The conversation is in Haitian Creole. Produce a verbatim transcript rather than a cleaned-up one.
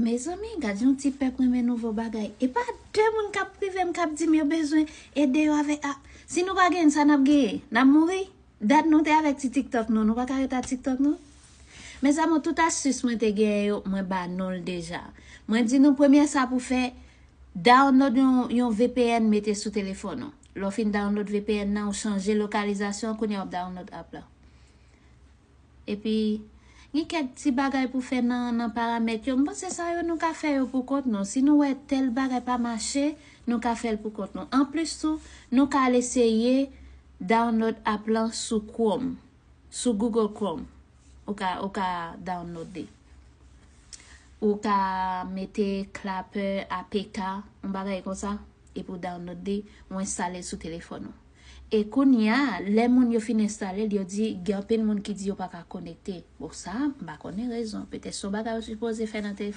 Mezanmi, gad yon ti pèp renmen nouvo bagay. E pa de moun k ap prive m, k ap di m yo bezwen ede yo avèk a. Si nou pa gen sa, n ap genyen, n ap mouri. Dat nou te avèk ti TikTok nou, nou pa ka ret a TikTok nou. Mezanmi, tout astis mwen te genyen yo, mwen ba nou l deja. Mwen di nou premye sa pou fè, download yon, yon V P N mete sou telefòn ou. Lè w fin download V P N nan, ou chanje lokalizasyon, kounye a w ap download app la. Epi, gen kèk ti bagay pou fè nan, nan paramèt yo. M panse sa yo nou ka fè yo pou kont nou. Si nou wè tèl bagay pa mache, nou ka fè l pou kont nou. Anplis tou, nou ka al eseye download app lan sou Chrome, sou Google Chrome. Ou ka, ou ka download li. Ou ka mete Clapper A P K, yon bagay konsa, epi w download li, ou enstale l sou telefòn ou. E kounye a, lè moun yo fin enstale l, yo di, gen anpil moun ki di yo pa ka konekte. Bon, sa, m pa konnen rezon. Petèt se yon bagay yo sipoze fè nan telefòn.